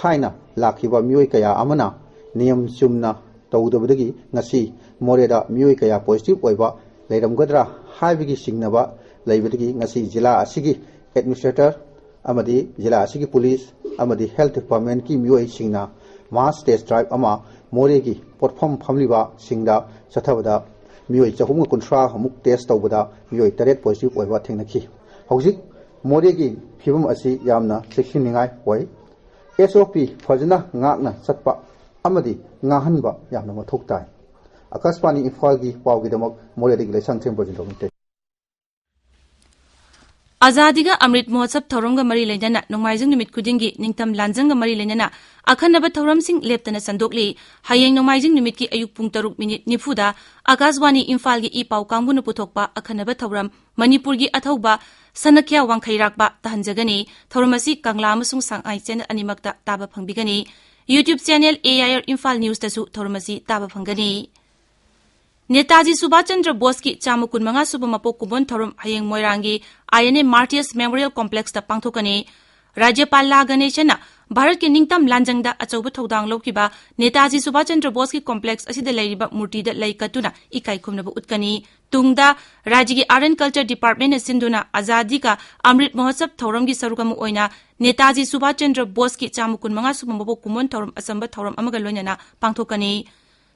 ꯍꯥꯏꯅ ꯂꯥꯛꯈꯤꯕ ꯃꯤꯑꯣꯏ ꯀꯌꯥ ꯑꯃꯅ ꯅꯤꯌꯝ ꯆꯨꯝꯅ ꯇꯧꯗꯕꯗꯒꯤ ꯉꯁꯤ ꯃꯣꯔꯦꯗ ꯃꯤꯑꯣꯏ ꯀꯌꯥ ꯄꯣꯖꯤꯇꯤꯚ ꯑꯣꯏꯕ ꯂꯩꯔꯝꯒꯗ꯭ꯔꯥ ꯍꯥꯏꯕꯒꯤ ꯆꯤꯡꯅꯕ ꯂꯩꯕꯗꯒꯤ ꯉꯁꯤ ꯖꯤꯂꯥ ꯑꯁꯤꯒꯤ ꯑꯦꯗꯃꯤꯅꯤꯁꯇ꯭ꯔꯦꯇꯔ ꯑꯃꯗꯤ ꯖꯤꯂꯥ ꯑꯁꯤꯒꯤ ꯄꯨꯂꯤꯁ ꯑꯃꯗꯤ ꯍꯦꯜꯊ ꯗꯤꯄꯥꯔꯠꯃꯦꯟꯠꯀꯤ ꯃꯤꯑꯣꯏꯁꯤꯡꯅ ꯃꯥꯁ ꯇꯦꯁ ꯗ꯭ꯔꯥꯏꯚ ꯑꯃ ꯃꯣꯔꯦꯒꯤ ꯄꯣꯠꯐꯝ ꯐꯝꯂꯤꯕꯁꯤꯡꯗ ꯆꯠꯊꯕꯗ ꯃꯤꯑꯣꯏ ꯆꯍꯨꯝꯒ ꯀꯨꯟꯊ꯭ꯔꯥ ꯃꯨꯛ ꯇꯦꯁ ꯇꯧꯕꯗ ꯃꯤꯑꯣꯏ ꯇꯔꯦꯠ ꯄꯣꯖꯤꯇꯤꯚ ꯑꯣꯏꯕ ꯊꯦꯡꯅꯈꯤ꯫ ꯍꯧꯖꯤꯛ ꯃꯣꯔꯦꯒꯤ ꯐꯤꯕꯝ ꯑꯁꯤ ꯌꯥꯝꯅ ꯆꯦꯛꯁꯤꯟꯅꯤꯡꯉꯥꯏ ꯑꯣꯏ꯫ ꯑꯦꯁ ꯑꯣ ꯄꯤ ꯐꯖꯅ ꯉꯥꯛꯅ ꯆꯠꯄ ꯑꯃꯗꯤ ꯉꯥꯛꯍꯟꯕ ꯌꯥꯝꯅ ꯃꯊꯧ ꯇꯥꯏ꯫ ꯑꯀꯥꯁꯕꯥꯅꯤ ꯏꯝꯐꯥꯜꯒꯤ ꯄꯥꯎꯒꯤꯗꯃꯛ ꯃꯣꯔꯦꯗꯒꯤ ꯂꯩꯁꯥꯡꯊꯦꯝ ꯕ꯭ꯔꯖꯦꯟꯗ꯭ꯔꯣ ꯃꯤꯇꯩ꯫ ꯑꯖꯥꯗꯤꯒ ꯑꯃ꯭ꯔꯤꯠ ꯃꯍꯣꯠꯁꯕ ꯊꯧꯔꯝꯒ ꯃꯔꯤ ꯂꯩꯅꯅ ꯅꯣꯡꯃꯥꯏꯖꯤꯡ ꯅꯨꯃꯤꯠ ꯈꯨꯗꯤꯡꯒꯤ ꯅꯤꯡꯊꯝ ꯂꯥꯟꯖꯪꯒ ꯃꯔꯤ ꯂꯩꯅꯅ ꯑꯈꯟꯅꯕ ꯊꯧꯔꯝꯁꯤꯡ ꯂꯦꯞꯇꯅ ꯁꯟꯗꯣꯛꯂꯤ꯫ ꯍꯌꯦꯡ ꯅꯣꯡꯃꯥꯏꯖꯤꯡ ꯅꯨꯃꯤꯠꯀꯤ ꯑꯌꯨꯛ ꯄꯨꯡ ꯇꯔꯨꯛ ꯃꯤꯅꯤꯠ ꯅꯤꯐꯨꯗ ꯑꯀꯥꯁꯕꯥꯅꯤ ꯏꯝꯐꯥꯜꯒꯤ ꯏ ꯄꯥꯎ ꯀꯥꯡꯕꯨꯅ ꯄꯨꯊꯣꯛꯄ ꯑꯈꯟꯅꯕ ꯊꯧꯔꯝ ꯃꯅꯤꯄꯨꯔꯒꯤ ꯑꯊꯧꯕ ꯁꯅꯈ꯭ꯌꯥ ꯋꯥꯡꯈꯩꯔꯥꯛꯄ ꯇꯥꯍꯟꯖꯒꯅꯤ꯫ ꯊꯧꯔꯝ ꯑꯁꯤ ꯀꯪꯂꯥ ꯑꯃꯁꯨꯡ ꯁꯉꯥꯏ ꯆꯦꯅꯦꯜ ꯑꯅꯤꯃꯛꯇ ꯇꯥꯕ ꯐꯪꯕꯤꯒꯅꯤ꯫ YouTube channel A I R Imphal ꯅ꯭ꯌꯨꯁꯇꯁꯨ ꯊꯧꯔꯝ ꯑꯁꯤ ꯇꯥꯕ ꯐꯪꯒꯅꯤ꯫ ꯅꯦꯇꯥꯖꯤ ꯁꯨꯚꯥꯁ ꯆꯟꯗ꯭ꯔ ꯕꯣꯁꯀꯤ ꯆꯥꯝꯃ ꯀꯨꯟꯃꯉꯥ ꯁꯨꯕ ꯃꯄꯣꯛ ꯀꯨꯝꯑꯣꯟ ꯊꯧꯔꯝ ꯍꯌꯦꯡ ꯃꯣꯏꯔꯥꯡꯒꯤ ꯑꯥꯏ ꯑꯦꯟ ꯑꯦ ꯃꯥꯔꯇꯤꯌꯔꯁ ꯃꯦꯃꯣꯔꯤꯌꯦꯜ ꯀꯣꯝꯄ꯭ꯂꯦꯛꯁꯇ ꯄꯥꯡꯊꯣꯛꯀꯅꯤ꯫ ꯔꯥꯖ꯭ꯌꯄꯥꯜ ꯂꯥ ꯒꯅꯦꯁꯟꯅ ꯚꯥꯔꯠꯀꯤ ꯅꯤꯡꯇꯝ ꯂꯥꯟꯖꯪꯗ ꯑꯆꯧꯕ ꯊꯧꯗꯥꯡ ꯂꯧꯈꯤꯕ ꯅꯦꯇꯥꯖꯤ ꯁꯨꯚꯥꯁ ꯆꯟꯗ꯭ꯔ ꯕꯣꯁꯀꯤ ꯀꯣꯝꯄ꯭ꯂꯦꯛꯁ ꯑꯁꯤꯗ ꯂꯩꯔꯤꯕ ꯃꯨꯔꯇꯤꯗ ꯂꯩ ꯀꯠꯇꯨꯅ ꯏꯀꯥꯏ ꯈꯨꯝꯅꯕ ꯎꯠꯀꯅꯤ꯫ ꯇꯨꯡꯗ ꯔꯥꯖ꯭ꯌꯒꯤ ꯑꯥꯔꯠ ꯑꯦꯟ ꯀꯜꯆꯔ ꯗꯤꯄꯥꯔꯠꯃꯦꯟꯠꯅ ꯁꯤꯟꯗꯨꯅ ꯑꯖꯥꯗꯤ ꯀꯥ ꯑꯃ꯭ꯔꯤꯠ ꯃꯍꯣꯠꯁꯕ ꯊꯧꯔꯝꯒꯤ ꯁꯔꯨꯛ ꯑꯃ ꯑꯣꯏꯅ ꯅꯦꯇꯥꯖꯤ ꯁꯨꯚꯥꯁ ꯆꯟꯗ꯭ꯔ ꯕꯣꯁꯀꯤ ꯆꯥꯝꯃ ꯀꯨꯟꯃꯉꯥ ꯁꯨꯕ ꯃꯄꯣꯛ ꯀꯨꯝꯑꯣꯟ ꯊꯧꯔꯝ ꯑꯆꯝꯕ ꯊꯧꯔꯝ ꯑꯃꯒ ꯂꯣꯏꯅꯅ ꯄꯥꯡꯊꯣꯛꯀꯅꯤ꯫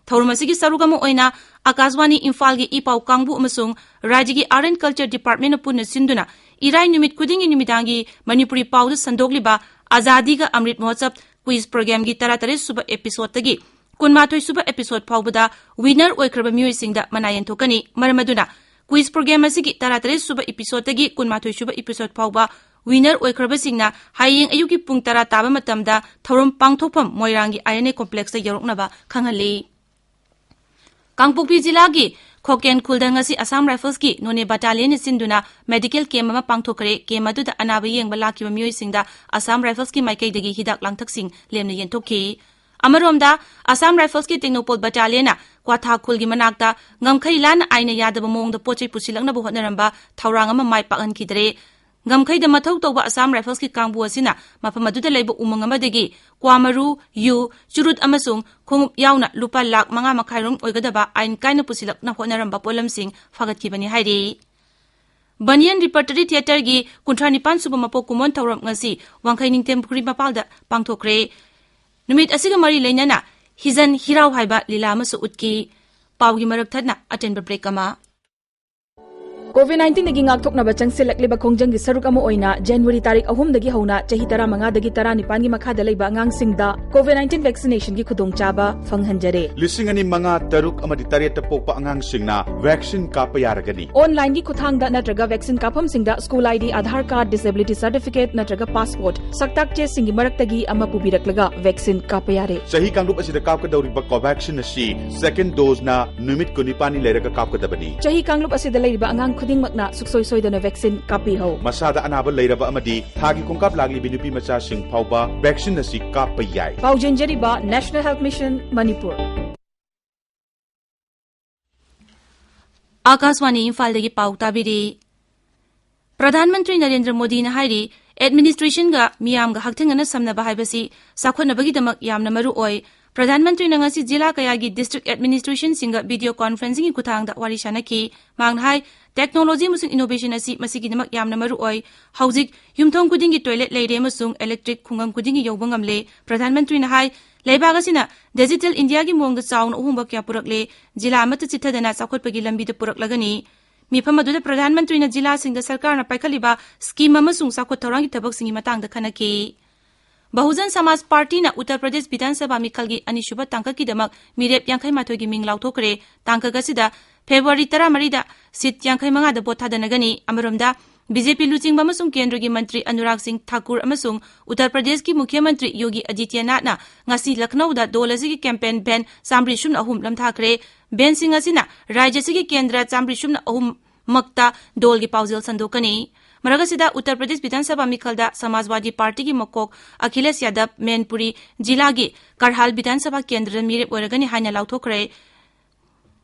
ꯊꯧꯔꯝ ꯑꯁꯤꯒꯤ ꯁꯔꯨꯛ ꯑꯃ ꯑꯣꯏꯅ ꯑꯀꯥꯁꯕꯥꯅꯤ ꯏꯝꯐꯥꯜꯒꯤ ꯏ ꯄꯥꯎ ꯀꯥꯡꯕꯨ ꯑꯃꯁꯨꯡ ꯔꯥꯖ꯭ꯌꯒꯤ ꯑꯥꯔꯠ ꯑꯦꯟ ꯀꯜꯆꯔ ꯗꯤꯄꯥꯔꯠꯃꯦꯟꯠꯅ ꯄꯨꯟꯅ ꯁꯤꯟꯗꯨꯅ ꯏꯔꯥꯏ ꯅꯨꯃꯤꯠ ꯈꯨꯗꯤꯡꯒꯤ ꯅꯨꯃꯤꯗꯥꯡꯒꯤ ꯃꯅꯤꯄꯨꯔꯤ ꯄꯥꯎꯗ ꯁꯟꯗꯣꯛꯂꯤꯕ ꯑꯖꯥꯗꯤ ꯀꯥ ꯑꯃ꯭ꯔꯤꯠ ꯃꯍꯣꯠꯁꯕ ꯀ꯭ꯋꯤꯖ ꯄ꯭ꯔꯣꯒ꯭ꯔꯥꯝꯒꯤ ꯇꯔꯥꯇꯔꯦꯠ ꯁꯨꯕ ꯑꯦꯄꯤꯁꯣꯗꯇꯒꯤ ꯀꯨꯟꯃꯥꯊꯣꯏ ꯁꯨꯕ ꯑꯦꯄꯤꯁꯣꯗ ꯐꯥꯎꯕꯗ ꯋꯤꯅꯔ ꯑꯣꯏꯈ꯭ꯔꯕ ꯃꯤꯑꯣꯏꯁꯤꯡꯗ ꯃꯅꯥ ꯌꯦꯟꯊꯣꯛꯀꯅꯤ꯫ ꯃꯔꯝ ꯑꯗꯨꯅ ꯀ꯭ꯋꯤꯖ ꯄ꯭ꯔꯣꯒ꯭ꯔꯥꯝ ꯑꯁꯤꯒꯤ ꯇꯔꯥꯇꯔꯦꯠ ꯁꯨꯕ ꯑꯦꯄꯤꯁꯣꯗꯇꯒꯤ ꯀꯨꯟꯃꯥꯊꯣꯏ ꯁꯨꯕ ꯑꯦꯄꯤꯁꯣꯗ ꯐꯥꯎꯕ ꯋꯤꯅꯔ ꯑꯣꯏꯈ꯭ꯔꯕꯁꯤꯡꯅ ꯍꯌꯦꯡ ꯑꯌꯨꯛꯀꯤ ꯄꯨꯡ ꯇꯔꯥ ꯇꯥꯕ ꯃꯇꯝꯗ ꯊꯧꯔꯝ ꯄꯥꯡꯊꯣꯛꯐꯝ ꯃꯣꯏꯔꯥꯡꯒꯤ ꯑꯥꯏ ꯑꯦꯟ ꯑꯦ ꯀꯣꯝꯄ꯭ꯂꯦꯛꯁꯇ ꯌꯧꯔꯛꯅꯕ ꯈꯪꯍꯜꯂꯤ꯫ ꯀꯥꯡꯄꯣꯛꯄꯤ ꯖꯤꯂꯥꯒꯤ ꯈꯣꯀꯦꯟ ꯈꯨꯜꯗ ꯉꯁꯤ ꯑꯁꯥꯝ ꯔꯥꯏꯐꯜꯁꯀꯤ ꯅꯣꯅꯦ ꯕꯠꯇꯥꯂꯤꯌꯟꯅ ꯁꯤꯟꯗꯨꯅ ꯃꯦꯗꯤꯀꯦꯜ ꯀꯦꯝꯞ ꯑꯃ ꯄꯥꯡꯊꯣꯛꯈ꯭ꯔꯦ꯫ ꯀꯦꯝꯞ ꯑꯗꯨꯗ ꯑꯅꯥꯕ ꯌꯦꯡꯕ ꯂꯥꯛꯈꯤꯕ ꯃꯤꯑꯣꯏꯁꯤꯡꯗ ꯑꯁꯥꯝ ꯔꯥꯏꯐꯜꯁꯀꯤ ꯃꯥꯏꯀꯩꯗꯒꯤ ꯍꯤꯗꯥꯛ ꯂꯥꯡꯊꯛꯁꯤꯡ ꯂꯦꯝꯅ ꯌꯦꯟꯊꯣꯛꯈꯤ꯫ ꯑꯃꯔꯣꯝꯗ, ꯑꯁꯥꯝ ꯔꯥꯏꯐꯜꯁꯀꯤ ꯇꯦꯡꯅꯧꯄꯜ ꯕꯠꯇꯥꯂꯤꯌꯟꯅ ꯀ꯭ꯋꯥꯊꯥ ꯈꯨꯜꯒꯤ ꯃꯅꯥꯛꯇ ꯉꯝꯈꯩ ꯂꯥꯟꯅ ꯑꯥꯏꯟꯅ ꯌꯥꯗꯕ ꯃꯑꯣꯡꯗ ꯄꯣꯠ ꯆꯩ ꯄꯨꯁꯤꯜꯂꯛꯅꯕ ꯍꯣꯠꯅꯔꯝꯕ ꯊꯧꯔꯥꯡ ꯑꯃ ꯃꯥꯏ ꯄꯥꯛꯍꯟꯈꯤꯗ꯭ꯔꯦ꯫ ꯉꯝꯈꯩꯗ ꯃꯊꯧ ꯇꯧꯕ ꯑꯁꯥꯝ ꯔꯥꯏꯐꯜꯁꯀꯤ ꯀꯥꯡꯕꯨ ꯑꯁꯤꯅ ꯃꯐꯝ ꯑꯗꯨꯗ ꯂꯩꯕ ꯎꯃꯪ ꯑꯃꯗꯒꯤ ꯀ꯭ꯋꯥ ꯃꯔꯨ, ꯌꯨ, ꯆꯨꯔꯨꯠ ꯑꯃꯁꯨꯡ ꯈꯣꯡꯎꯞ ꯌꯥꯎꯅ ꯂꯨꯄꯥ ꯂꯥꯈ ꯃꯉꯥ ꯃꯈꯥꯏ ꯔꯣꯝ ꯑꯣꯏꯒꯗꯕ ꯑꯥꯏꯟ ꯀꯥꯏꯅ ꯄꯨꯁꯤꯜꯂꯛꯅ ꯍꯣꯠꯅꯔꯝꯕ ꯄꯣꯠꯂꯝꯁꯤꯡ ꯐꯥꯒꯠꯈꯤꯕꯅꯤ ꯍꯥꯏꯔꯤ꯫ ꯕꯅꯤꯌꯟ ꯔꯤꯄꯔꯇꯔꯤ ꯊꯤꯌꯦꯇꯔꯒꯤ ꯀꯨꯟꯊ꯭ꯔꯥ ꯅꯤꯄꯥꯟ ꯁꯨꯕ ꯃꯄꯣꯛ ꯀꯨꯝꯑꯣꯟ ꯊꯧꯔꯝ ꯉꯁꯤ ꯋꯥꯡꯈꯩ ꯅꯤꯡꯊꯦꯝ ꯄꯨꯈ꯭ꯔꯤ ꯃꯄꯥꯜꯗ ꯄꯥꯡꯊꯣꯛꯈ꯭ꯔꯦ꯫ ꯅꯨꯃꯤꯠ ꯑꯁꯤꯒ ꯃꯔꯤ ꯂꯩꯅꯅ ꯍꯤꯖꯟ ꯍꯤꯔꯥꯎ ꯍꯥꯏꯕ ꯂꯤꯂꯥ ꯑꯃꯁꯨ ꯎꯠꯈꯤ꯫ ꯄꯥꯎꯒꯤ ꯃꯔꯛ ꯊꯠꯅ ꯑꯇꯦꯟꯕ ꯕ꯭ꯔꯦꯛ ꯑꯃ꯫ ꯀꯣꯚꯤꯗ ꯅꯥꯏꯟꯇꯤꯟꯗꯒꯤ ꯉꯥꯛꯊꯣꯛꯅꯕ ꯆꯪꯁꯤꯜꯂꯛꯂꯤꯕ ꯈꯣꯡꯖꯪꯒꯤ ꯁꯔꯨꯛ ꯑꯃ ꯑꯣꯏꯅ ꯖꯅꯋꯥꯔꯤ ꯇꯥꯔꯤꯛ ꯑꯍꯨꯝꯗꯒꯤ ꯍꯧꯅ ꯆꯍꯤ ꯇꯔꯥꯃꯉꯥꯗꯒꯤ ꯇꯔꯥꯅꯤꯄꯥꯟꯒꯤ ꯃꯈꯥꯗ ꯂꯩꯕ ꯑꯉꯥꯡꯁꯤꯡꯗ ꯀꯣꯚꯤꯗ ꯅꯥꯏꯟꯇꯤꯟ ꯚꯦꯛꯁꯤꯅꯦꯁꯟꯒꯤ ꯈꯨꯗꯣꯡꯆꯥꯕ ꯐꯪꯍꯟꯖꯔꯦ꯫ ꯂꯤꯁꯤꯡ ꯑꯅꯤ ꯃꯉꯥ, ꯇꯔꯨꯛ ꯑꯃꯗꯤ ꯇꯔꯦꯠꯇ ꯄꯣꯛꯄ ꯑꯉꯥꯡꯁꯤꯡꯅ ꯚꯦꯛꯁꯤꯟ ꯀꯥꯞꯄ ꯌꯥꯔꯒꯅꯤ꯫ ꯑꯣꯟꯂꯥꯏꯟꯒꯤ ꯈꯨꯠꯊꯥꯡꯗ ꯅꯠꯇ꯭ꯔꯒ ꯚꯦꯛꯁꯤꯟ ꯀꯥꯞꯐꯝꯁꯤꯡꯗ school I D, Aadhaar card, disability certificate ꯅꯠꯇ꯭ꯔꯒ ꯄꯥꯁꯄꯣꯔꯠ ꯁꯛꯇꯥꯛ ꯆꯦꯁꯤꯡꯒꯤ ꯃꯔꯛꯇꯒꯤ ꯑꯃ ꯄꯨꯕꯤꯔꯛꯂꯒ ꯚꯦꯛꯁꯤꯟ ꯀꯥꯞꯄ ꯌꯥꯔꯦ꯫ ꯆꯍꯤ ꯀꯥꯡꯂꯨꯞ ꯑꯁꯤꯗ ꯀꯥꯞꯀꯗꯧꯔꯤꯕ ꯀꯣꯚꯦꯛꯁꯤꯟ ꯑꯁꯤ ꯁꯦꯀꯦꯟ ꯗꯣꯖꯅ ꯅꯨꯃꯤꯠ ꯀꯨꯟꯅꯤꯄꯥꯟꯅꯤ ꯂꯩꯔꯒ ꯀꯥꯞꯀꯗꯕꯅꯤ꯫ ꯆꯍꯤ ꯀꯥꯡꯂꯨꯞ ꯑꯁꯤꯗ ꯂꯩꯔꯤꯕ ꯑꯉꯥꯡ ꯈꯨꯗꯤꯡꯃꯛꯅ ꯁꯨꯡꯁꯣꯏ ꯁꯣꯏꯗꯅ ꯚꯦꯛꯁꯤꯟ ꯀꯥꯞꯄꯤꯍꯧ꯫ ꯃꯁꯥꯗ ꯑꯅꯥꯕ ꯂꯩꯔꯕ ꯑꯃꯗꯤ ꯊꯥꯒꯤ ꯈꯣꯡꯀꯥꯞ ꯂꯥꯛꯂꯤꯕꯤ ꯅꯨꯄꯤ ꯃꯆꯥꯁꯤꯡ ꯐꯥꯎꯕ ꯚꯦꯛꯁꯤꯟ ꯑꯁꯤ ꯀꯥꯞꯄ ꯌꯥꯏ꯫ ꯄꯥꯎꯖꯦꯟꯖꯔꯤꯕ National Health Mission ꯃꯅꯤꯄꯨꯔ꯫ ꯑꯥꯀꯥꯁꯕꯥꯅꯤ ꯏꯝꯐꯥꯜꯗꯒꯤ ꯄꯥꯎ ꯇꯥꯕꯤꯔꯤ꯫ ꯄ꯭ꯔꯙꯥꯟ ꯃꯟꯇ꯭ꯔꯤ ꯅꯔꯦꯟꯗ꯭ꯔ ꯃꯣꯗꯤꯅ ꯍꯥꯏꯔꯤ, ꯑꯦꯗꯃꯤꯅꯤꯁꯇ꯭ꯔꯦꯁꯟꯒ ꯃꯤꯌꯥꯝꯒ ꯍꯛꯊꯦꯡꯅꯅ ꯁꯝꯅꯕ ꯍꯥꯏꯕꯁꯤ ꯆꯥꯎꯈꯠꯅꯕꯒꯤꯗꯃꯛ ꯌꯥꯝꯅ ꯃꯔꯨ ꯑꯣꯏ꯫ ꯄ꯭ꯔꯙꯥꯟ ꯃꯟꯇ꯭ꯔꯤꯅ ꯉꯁꯤ ꯖꯤꯂꯥ ꯀꯌꯥꯒꯤ ꯗꯤꯁꯇ꯭ꯔꯤꯛ ꯑꯦꯗꯃꯤꯅꯤꯁꯇ꯭ꯔꯦꯁꯟꯁꯤꯡꯒ ꯚꯤꯗꯤꯑꯣ ꯀꯣꯟꯐꯔꯦꯟꯁꯤꯡꯒꯤ ꯈꯨꯠꯊꯥꯡꯗ ꯋꯥꯔꯤ ꯁꯥꯟꯅꯈꯤ꯫ ꯃꯍꯥꯛꯅ ꯍꯥꯏ, ꯇꯦꯛꯅꯣꯂꯣꯖꯤ ꯑꯃꯁꯨꯡ ꯏꯅꯣꯚꯦꯁꯟ ꯑꯁꯤ ꯃꯁꯤꯒꯤꯗꯃꯛ ꯌꯥꯝꯅ ꯃꯔꯨ ꯑꯣꯏ꯫ ꯍꯧꯖꯤꯛ ꯌꯨꯝꯊꯣꯡ ꯈꯨꯗꯤꯡꯒꯤ ꯇꯣꯏꯂꯦꯠ ꯂꯩꯔꯦ ꯑꯃꯁꯨꯡ ꯏꯂꯦꯛꯇ꯭ꯔꯤꯛ ꯈꯨꯡꯒꯪ ꯈꯨꯗꯤꯡꯒꯤ ꯌꯧꯕ ꯉꯝꯂꯦ꯫ ꯄ꯭ꯔꯙꯥꯟ ꯃꯟꯇ꯭ꯔꯤꯅ ꯍꯥꯏ, ꯂꯩꯕꯥꯛ ꯑꯁꯤꯅ ꯗꯤꯖꯤꯇꯦꯜ ꯏꯟꯗꯤꯌꯥꯒꯤ ꯃꯑꯣꯡꯗ ꯆꯥꯎꯅ ꯑꯍꯣꯡꯕ ꯀꯌꯥ ꯄꯨꯔꯛꯂꯦ꯫ ꯖꯤꯂꯥ ꯑꯃꯠꯇ ꯆꯤꯠꯊꯗꯅ ꯆꯥꯎꯈꯠꯄꯒꯤ ꯂꯝꯕꯤꯗ ꯄꯨꯔꯛꯂꯒꯅꯤ꯫ ꯃꯤꯐꯝ ꯑꯗꯨꯗ ꯄ꯭ꯔꯙꯥꯟ ꯃꯟꯇ꯭ꯔꯤꯅ ꯖꯤꯂꯥꯁꯤꯡꯗ ꯁꯔꯀꯥꯔꯅ ꯄꯥꯏꯈꯠꯂꯤꯕ ꯁ꯭ꯀꯤꯝ ꯑꯃꯁꯨꯡ ꯆꯥꯎꯈꯠ ꯊꯧꯔꯥꯡꯒꯤ ꯊꯕꯛꯁꯤꯡꯒꯤ ꯃꯇꯥꯡꯗ ꯈꯟꯅꯈꯤ꯫ ꯕꯍꯨꯖꯟ ꯁꯃꯥꯖ ꯄꯥꯔꯇꯤꯅ ꯎꯠꯇꯔ ꯄ꯭ꯔꯗꯦꯁ ꯕꯤꯙꯥꯟ ꯁꯚꯥ ꯃꯤꯈꯜꯒꯤ ꯑꯅꯤꯁꯨꯕ ꯇꯥꯡꯀꯛꯀꯤꯗꯃꯛ ꯃꯤꯔꯦꯞ ꯌꯥꯡꯈꯩ ꯃꯥꯊꯣꯏꯒꯤ ꯃꯤꯡ ꯂꯥꯎꯊꯣꯛꯈ꯭ꯔꯦ꯫ ꯇꯥꯡꯀꯛ ꯑꯁꯤꯗ ꯐꯦꯕ꯭ꯔꯨꯋꯥꯔꯤ ꯇꯔꯥꯃꯔꯤꯗ ꯁꯤꯠ ꯌꯥꯡꯈꯩ ꯃꯉꯥꯗ ꯚꯣꯠ ꯊꯥꯗꯅꯒꯅꯤ꯫ ꯑꯃꯔꯣꯝꯗ, ꯕꯤ ꯖꯦ ꯄꯤ ꯂꯨꯆꯤꯡꯕ ꯑꯃꯁꯨꯡ ꯀꯦꯟꯗ꯭ꯔꯒꯤ ꯃꯟꯇ꯭ꯔꯤ ꯑꯅꯨꯔꯥꯒ ꯁꯤꯡ ꯊꯥꯀꯨꯔ ꯑꯃꯁꯨꯡ ꯎꯠꯇꯔ ꯄ꯭ꯔꯗꯦꯁꯀꯤ ꯃꯨꯈ꯭ꯌ ꯃꯟꯇ꯭ꯔꯤ ꯌꯣꯒꯤ ꯑꯥꯗꯤꯇ꯭ꯌꯅꯥꯊꯅ ꯉꯁꯤ ꯂꯈꯅꯧꯗ ꯗꯣꯜ ꯑꯁꯤꯒꯤ ꯀꯦꯝꯄꯦꯟ ꯚꯦꯟ ꯆꯥꯝꯃꯔꯤ ꯁꯨꯞꯅ ꯑꯍꯨꯝ ꯂꯝꯊꯥꯈ꯭ꯔꯦ꯫ ꯚꯦꯟꯁꯤꯡ ꯑꯁꯤꯅ ꯔꯥꯖ꯭ꯌ ꯑꯁꯤꯒꯤ ꯀꯦꯟꯗ꯭ꯔ ꯆꯥꯝꯃꯔꯤ ꯁꯨꯞꯅ ꯑꯍꯨꯝ ꯃꯛꯇ ꯗꯣꯜꯒꯤ ꯄꯥꯎꯖꯦꯜ ꯁꯟꯗꯣꯛꯀꯅꯤ꯫ ꯃꯔꯛ ꯑꯁꯤꯗ ꯎꯠꯇꯔ ꯄ꯭ꯔꯗꯦꯁ ꯕꯤꯙꯥꯟ ꯁꯚꯥ ꯃꯤꯈꯜꯗ ꯁꯃꯥꯖꯋꯥꯗꯤ ꯄꯥꯔꯇꯤꯒꯤ ꯃꯀꯣꯛ ꯑꯈꯤꯂꯦꯁ ꯌꯥꯗꯕ ꯃꯦꯟꯄꯨꯔꯤ ꯖꯤꯂꯥꯒꯤ ꯀꯔꯍꯥꯜ ꯕꯤꯙꯥꯟ ꯁꯚꯥ ꯀꯦꯟꯗ꯭ꯔꯗ ꯃꯤꯔꯦꯞ ꯑꯣꯏꯔꯒꯅꯤ ꯍꯥꯏꯅ ꯂꯥꯎꯊꯣꯛꯈ꯭ꯔꯦ꯫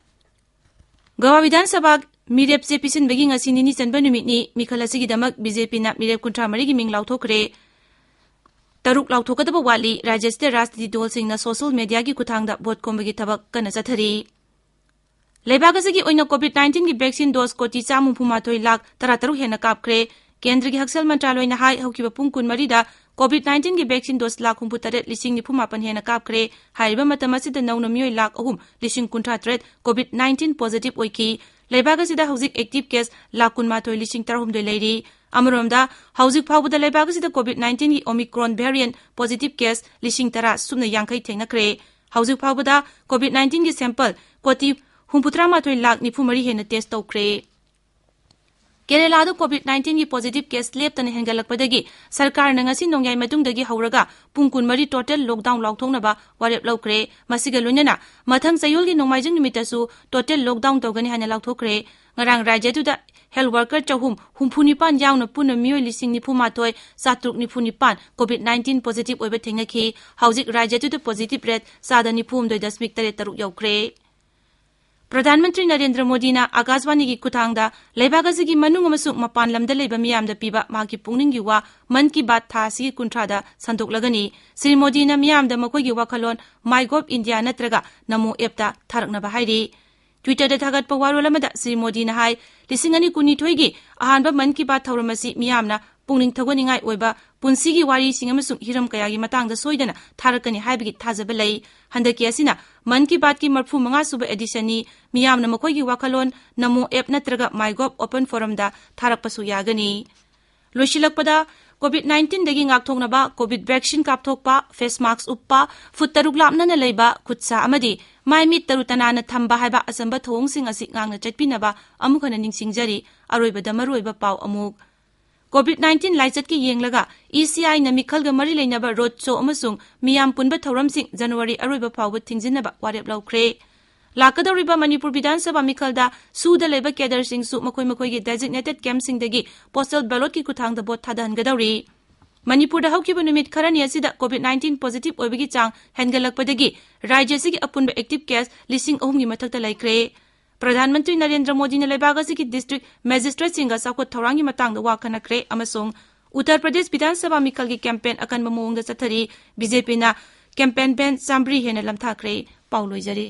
ꯒꯋꯥ ꯕꯤꯙꯥꯟ ꯁꯚꯥ ꯃꯤꯔꯦꯞ ꯆꯦ ꯄꯤꯁꯤꯟꯕꯒꯤ ꯉꯁꯤ ꯅꯤꯅꯤ ꯆꯟꯕ ꯅꯨꯃꯤꯠꯅꯤ꯫ ꯃꯤꯈꯜ ꯑꯁꯤꯒꯤꯗꯃꯛ ꯕꯤ ꯖꯦ ꯄꯤꯅ ꯃꯤꯔꯦꯞ ꯀꯨꯟꯊ꯭ꯔꯥ ꯃꯔꯤꯒꯤ ꯃꯤꯡ ꯂꯥꯎꯊꯣꯛꯈ꯭ꯔꯦ꯫ ꯇꯔꯨꯛ ꯂꯥꯎꯊꯣꯛꯀꯗꯕ ꯋꯥꯠꯂꯤ꯫ ꯔꯥꯖ꯭ꯌ ꯑꯁꯤꯗ ꯔꯥꯖꯅꯤꯇꯤ ꯗꯣꯜꯁꯤꯡꯅ ꯁꯣꯁꯤꯌꯦꯜ ꯃꯦꯗꯤꯌꯥꯒꯤ ꯈꯨꯠꯊꯥꯡꯗ ꯚꯣꯠ ꯈꯣꯝꯕꯒꯤ ꯊꯕꯛ ꯀꯟꯅ ꯆꯠꯊꯔꯤ꯫ ꯂꯩꯕꯥꯛ ꯑꯁꯤꯒꯤ ꯑꯣꯏꯅ ꯀꯣꯚꯤꯗ ꯅꯥꯏꯟꯇꯤꯟꯒꯤ ꯚꯦꯛꯁꯤꯟ ꯗꯣꯁ ꯀꯣꯇꯤ ꯆꯥꯝꯃ ꯍꯨꯝꯐꯨ ꯃꯥꯊꯣꯏ ꯂꯥꯈ ꯇꯔꯥ ꯇꯔꯨꯛ ꯍꯦꯟꯅ ꯀꯥꯞꯈ꯭ꯔꯦ꯫ ꯀꯦꯟꯗ꯭ꯔꯒꯤ ꯍꯛꯁꯦꯜ ꯃꯟꯇ꯭ꯔꯥꯂꯣꯏꯅ ꯍꯥꯏ, ꯍꯧꯈꯤꯕ ꯄꯨꯡ ꯀꯨꯟꯃꯔꯤꯗ ꯀꯣꯚꯤꯗ ꯅꯥꯏꯟꯇꯤꯟꯒꯤ ꯚꯦꯛꯁꯤꯟ ꯗꯣꯁ ꯂꯥꯈ ꯍꯨꯝꯐꯨ ꯇꯔꯦꯠ ꯂꯤꯁꯤꯡ ꯅꯤꯐꯨ ꯃꯥꯄꯟ ꯍꯦꯟꯅ ꯀꯥꯞꯈ꯭ꯔꯦ꯫ ꯍꯥꯏꯔꯤꯕ ꯃꯇꯝ ꯑꯁꯤꯗ ꯅꯧꯅ ꯃꯤꯑꯣꯏ ꯂꯥꯈ ꯑꯍꯨꯝ ꯂꯤꯁꯤꯡ ꯀꯨꯟꯊ꯭ꯔꯥ ꯇꯔꯦꯠ ꯀꯣꯚꯤꯗ ꯅꯥꯏꯟꯇꯤꯟ ꯄꯣꯖꯤꯇꯤꯚ ꯑꯣꯏꯈꯤ꯫ ꯂꯩꯕꯥꯛ ꯑꯁꯤꯗ ꯍꯧꯖꯤꯛ ꯑꯦꯛꯇꯤꯚ ꯀꯦꯁ ꯂꯥꯈ ꯀꯨꯟꯃꯥꯊꯣꯏ ꯂꯤꯁꯤꯡ ꯇꯔꯥꯍꯨꯝꯗꯣꯏ ꯂꯩꯔꯤ꯫ ꯑꯃꯔꯣꯝꯗ, ꯍꯧꯖꯤꯛ ꯐꯥꯎꯕꯗ ꯂꯩꯕꯥꯛ ꯑꯁꯤꯗ ꯀꯣꯚꯤꯗ ꯅꯥꯏꯟꯇꯤꯟꯒꯤ ꯑꯣꯃꯤꯀ꯭ꯔꯣꯟ ꯚꯦꯔꯤꯌꯦꯟꯠ ꯄꯣꯖꯤꯇꯤꯚ ꯀꯦꯁ ꯂꯤꯁꯤꯡ ꯇꯔꯥ ꯁꯨꯞꯅ ꯌꯥꯡꯈꯩ ꯊꯦꯡꯅꯈ꯭ꯔꯦ꯫ ꯍꯧꯖꯤꯛ ꯐꯥꯎꯕꯗ ꯀꯣꯚꯤꯗ ꯅꯥꯏꯟꯇꯤꯟꯒꯤ ꯁꯦꯝꯄꯜ ꯀꯣꯇꯤ ꯍꯨꯝꯐꯨꯇꯔꯥ ꯃꯥꯊꯣꯏ ꯂꯥꯈ ꯅꯤꯐꯨ ꯃꯔꯤ ꯍꯦꯟꯅ ꯇꯦꯁ ꯇꯧꯈ꯭ꯔꯦ꯫ ꯀꯦꯔꯦꯂꯥꯗ ꯀꯣꯚꯤꯗ ꯅꯥꯏꯟꯇꯤꯟꯒꯤ ꯄꯣꯖꯤꯇꯤꯚ ꯀꯦꯁ ꯂꯦꯞꯇꯅ ꯍꯦꯟꯒꯠꯂꯛꯄꯗꯒꯤ ꯁꯔꯀꯥꯔꯅ ꯉꯁꯤ ꯅꯣꯡꯌꯥꯏ ꯃꯇꯨꯡꯗꯒꯤ ꯍꯧꯔꯒ ꯄꯨꯡ ꯀꯨꯟꯃꯔꯤ ꯇꯣꯇꯦꯜ ꯂꯣꯛꯗꯥꯎꯟ ꯂꯥꯎꯊꯣꯛꯅꯕ ꯋꯥꯔꯦꯞ ꯂꯧꯈ꯭ꯔꯦ꯫ ꯃꯁꯤꯒ ꯂꯣꯏꯅꯅ ꯃꯊꯪ ꯆꯌꯣꯜꯒꯤ ꯅꯣꯡꯃꯥꯏꯖꯤꯡ ꯅꯨꯃꯤꯠꯇꯁꯨ ꯇꯣꯇꯦꯜ ꯂꯣꯛꯗꯥꯎꯟ ꯇꯧꯒꯅꯤ ꯍꯥꯏꯅ ꯂꯥꯎꯊꯣꯛꯈ꯭ꯔꯦ꯫ ꯉꯔꯥꯡ ꯔꯥꯖ꯭ꯌꯗꯨꯗ ꯍꯦꯜꯊ ꯋꯥꯔꯀꯔ ꯆꯍꯨꯝ ꯍꯨꯝꯐꯨ ꯅꯤꯄꯥꯟ ꯌꯥꯎꯅ ꯄꯨꯟꯅ ꯃꯤꯑꯣꯏ ꯂꯤꯁꯤꯡ ꯅꯤꯐꯨ ꯃꯥꯊꯣꯏ ꯆꯥꯇ꯭ꯔꯨꯛ ꯅꯤꯐꯨ ꯅꯤꯄꯥꯟ ꯀꯣꯚꯤꯗ ꯅꯥꯏꯟꯇꯤꯟ ꯄꯣꯖꯤꯇꯤꯚ ꯑꯣꯏꯕ ꯊꯦꯡꯅꯈꯤ꯫ ꯍꯧꯖꯤꯛ ꯔꯥꯖ꯭ꯌꯗꯨꯗ ꯄꯣꯖꯤꯇꯤꯚ ꯔꯦꯠ ꯆꯥꯗ ꯅꯤꯐꯨ ꯍꯨꯝꯗꯣꯏ ꯗꯁꯃꯤꯛ ꯇꯔꯦꯠ ꯇꯔꯨꯛ ꯌꯧꯈ꯭ꯔꯦ꯫ ꯄ꯭ꯔꯙꯥꯟ ꯃꯟꯇ꯭ꯔꯤ ꯅꯔꯦꯟꯗ꯭ꯔ ꯃꯣꯗꯤꯅ ꯑꯀꯥꯁꯕꯥꯅꯤꯒꯤ ꯈꯨꯠꯊꯥꯡꯗ ꯂꯩꯕꯥꯛ ꯑꯁꯤꯒꯤ ꯃꯅꯨꯡ ꯑꯃꯁꯨꯡ ꯃꯄꯥꯟ ꯂꯝꯗ ꯂꯩꯕ ꯃꯤꯌꯥꯝꯗ ꯄꯤꯕ ꯃꯍꯥꯛꯀꯤ ꯄꯨꯛꯅꯤꯡꯒꯤ ꯋꯥ ꯃꯟ ꯀꯤ ꯕꯥꯠ ꯊꯥ ꯑꯁꯤꯒꯤ ꯀꯨꯟꯊ꯭ꯔꯥꯗ ꯁꯟꯗꯣꯛꯂꯒꯅꯤ꯫ ꯁ꯭ꯔꯤ ꯃꯣꯗꯤꯅ ꯃꯤꯌꯥꯝꯗ ꯃꯈꯣꯏꯒꯤ ꯋꯥꯈꯜꯂꯣꯟ ꯃꯥꯏ ꯒꯣꯚ ꯏꯟꯗꯤꯌꯥ ꯅꯠꯇ꯭ꯔꯒ ꯅꯃꯣ ꯑꯦꯞꯇ ꯊꯥꯔꯛꯅꯕ ꯍꯥꯏꯔꯤ꯫ ꯇ꯭ꯋꯤꯇꯔꯗ ꯊꯥꯒꯠꯄ ꯋꯥꯔꯣꯜ ꯑꯃꯗ ꯁ꯭ꯔꯤ ꯃꯣꯗꯤꯅ ꯍꯥꯏ, ꯂꯤꯁꯤꯡ ꯑꯅꯤ ꯀꯨꯟꯅꯤꯊꯣꯏꯒꯤ ꯑꯍꯥꯟꯕ ꯃꯟ ꯀꯤ ꯕꯥꯠ ꯊꯧꯔꯝ ꯑꯁꯤ ꯃꯤꯌꯥꯝꯅ ꯄꯨꯛꯅꯤꯡ ꯊꯧꯒꯠꯅꯤꯡꯉꯥꯏ ꯑꯣꯏꯕ ꯄꯨꯟꯁꯤꯒꯤ ꯋꯥꯔꯤꯁꯤꯡ ꯑꯃꯁꯨꯡ ꯍꯤꯔꯝ ꯀꯌꯥꯒꯤ ꯃꯇꯥꯡꯗ ꯁꯣꯏꯗꯅ ꯊꯥꯔꯛꯀꯅꯤ ꯍꯥꯏꯕꯒꯤ ꯊꯥꯖꯕ ꯂꯩ꯫ ꯍꯟꯗꯛꯀꯤ ꯑꯁꯤꯅ ꯃꯟ ꯀꯤ ꯕꯥꯠꯀꯤ ꯃꯔꯐꯨ ꯃꯉꯥ ꯁꯨꯕ ꯑꯦꯗꯤꯁꯟꯅꯤ꯫ ꯃꯤꯌꯥꯝꯅ ꯃꯈꯣꯏꯒꯤ ꯋꯥꯈꯜꯂꯣꯟ ꯅꯃꯣ ꯑꯦꯞ ꯅꯠꯇ꯭ꯔꯒ ꯃꯥꯏ ꯒꯣꯚ ꯑꯣꯄꯟ ꯐꯣꯔꯝꯗ ꯊꯥꯔꯛꯄꯁꯨ ꯌꯥꯒꯅꯤ꯫ ꯂꯣꯏꯁꯤꯜꯂꯛꯄꯗ, ꯀꯣꯚꯤꯗ ꯅꯥꯏꯟꯇꯤꯟꯗꯒꯤ ꯉꯥꯛꯊꯣꯛꯅꯕ ꯀꯣꯚꯤꯗ ꯚꯦꯛꯁꯤꯟ ꯀꯥꯞꯊꯣꯛꯄ, ꯐꯦꯁ ꯃꯥꯛꯁ ꯎꯞꯄ, ꯐꯨꯠ ꯇꯔꯨꯛ ꯂꯥꯞꯅꯅ ꯂꯩꯕ, ꯈꯨꯠ ꯁꯥ ꯑꯃꯗꯤ ꯃꯥꯏ ꯃꯤꯠ ꯇꯔꯨ ꯇꯅꯥꯟꯅ ꯊꯝꯕ ꯍꯥꯏꯕ ꯑꯆꯝꯕ ꯊꯧꯑꯣꯡꯁꯤꯡ ꯑꯁꯤ ꯉꯥꯛꯅ ꯆꯠꯄꯤꯅꯕ ꯑꯃꯨꯛ ꯍꯟꯅ ꯅꯤꯡꯁꯤꯡꯖꯔꯤ꯫ ꯑꯔꯣꯏꯕꯗ ꯃꯔꯨꯑꯣꯏꯕ ꯄꯥꯎ ꯑꯃꯨꯛ꯫ ꯀꯣꯚꯤꯗ ꯅꯥꯏꯟꯇꯤꯟ ꯂꯥꯏꯆꯠꯀꯤ ꯌꯦꯡꯂꯒ ꯏ ꯁꯤ ꯑꯥꯏꯅ ꯃꯤꯈꯜꯒ ꯃꯔꯤ ꯂꯩꯅꯕ ꯔꯣꯗ ꯁꯣ ꯑꯃꯁꯨꯡ ꯃꯤꯌꯥꯝ ꯄꯨꯟꯕ ꯊꯧꯔꯝꯁꯤꯡ ꯖꯅꯋꯥꯔꯤ ꯑꯔꯣꯏꯕ ꯐꯥꯎꯕ ꯊꯤꯡꯖꯤꯟꯅꯕ ꯋꯥꯔꯦꯞ ꯂꯧꯈ꯭ꯔꯦ꯫ ꯂꯥꯛꯀꯗꯧꯔꯤꯕ ꯃꯅꯤꯄꯨꯔ ꯕꯤꯙꯥꯟ ꯁꯚꯥ ꯃꯤꯈꯜꯗ ꯁꯨꯗ ꯂꯩꯕ cadreꯁꯤꯡꯁꯨ ꯃꯈꯣꯏ ꯃꯈꯣꯏꯒꯤ designated campꯁꯤꯡꯗꯒꯤ postal ballotꯀꯤ ꯈꯨꯠꯊꯥꯡꯗ vote ꯊꯥꯗꯍꯟꯒꯗꯧꯔꯤ꯫ ꯃꯅꯤꯄꯨꯔꯗ ꯍꯧꯈꯤꯕ ꯅꯨꯃꯤꯠ ꯈꯔꯅꯤ ꯑꯁꯤꯗ COVID nineteen positive ꯑꯣꯏꯕꯒꯤ ꯆꯥꯡ ꯍꯦꯟꯒꯠꯂꯛꯄꯗꯒꯤ ꯔꯥꯖ꯭ꯌ ꯑꯁꯤꯒꯤ ꯑꯄꯨꯟꯕ active case ꯂꯤꯁꯤꯡ ꯑꯍꯨꯝꯒꯤ ꯃꯊꯛꯇ ꯂꯩꯈ꯭ꯔꯦ꯫ ꯄ꯭ꯔꯙꯥꯟ ꯃꯟꯇ꯭ꯔꯤ ꯅꯔꯦꯟꯗ꯭ꯔ ꯃꯣꯗꯤꯅ ꯂꯩꯕꯥꯛ ꯑꯁꯤꯒꯤ district magistrateꯁꯤꯡꯒ ꯆꯥꯎꯈꯠ ꯊꯧꯔꯥꯡꯒꯤ ꯃꯇꯥꯡꯗ ꯋꯥ ꯈꯟꯅꯈ꯭ꯔꯦ ꯑꯃꯁꯨꯡ ꯎꯠꯇꯔ ꯄ꯭ꯔꯗꯦꯁ ꯕꯤꯙꯥꯟ ꯁꯚꯥ ꯃꯤꯈꯜꯒꯤ campaign ꯑꯀꯟꯕ ꯃꯑꯣꯡꯗ ꯆꯠꯊꯔꯤ꯫ BJPꯅ campaign van ꯆꯥꯃꯔꯤ ꯍꯦꯟꯅ ꯂꯝꯊꯥꯈ꯭ꯔꯦ꯫ ꯄꯥꯎ ꯂꯣꯏꯖꯔꯦ꯫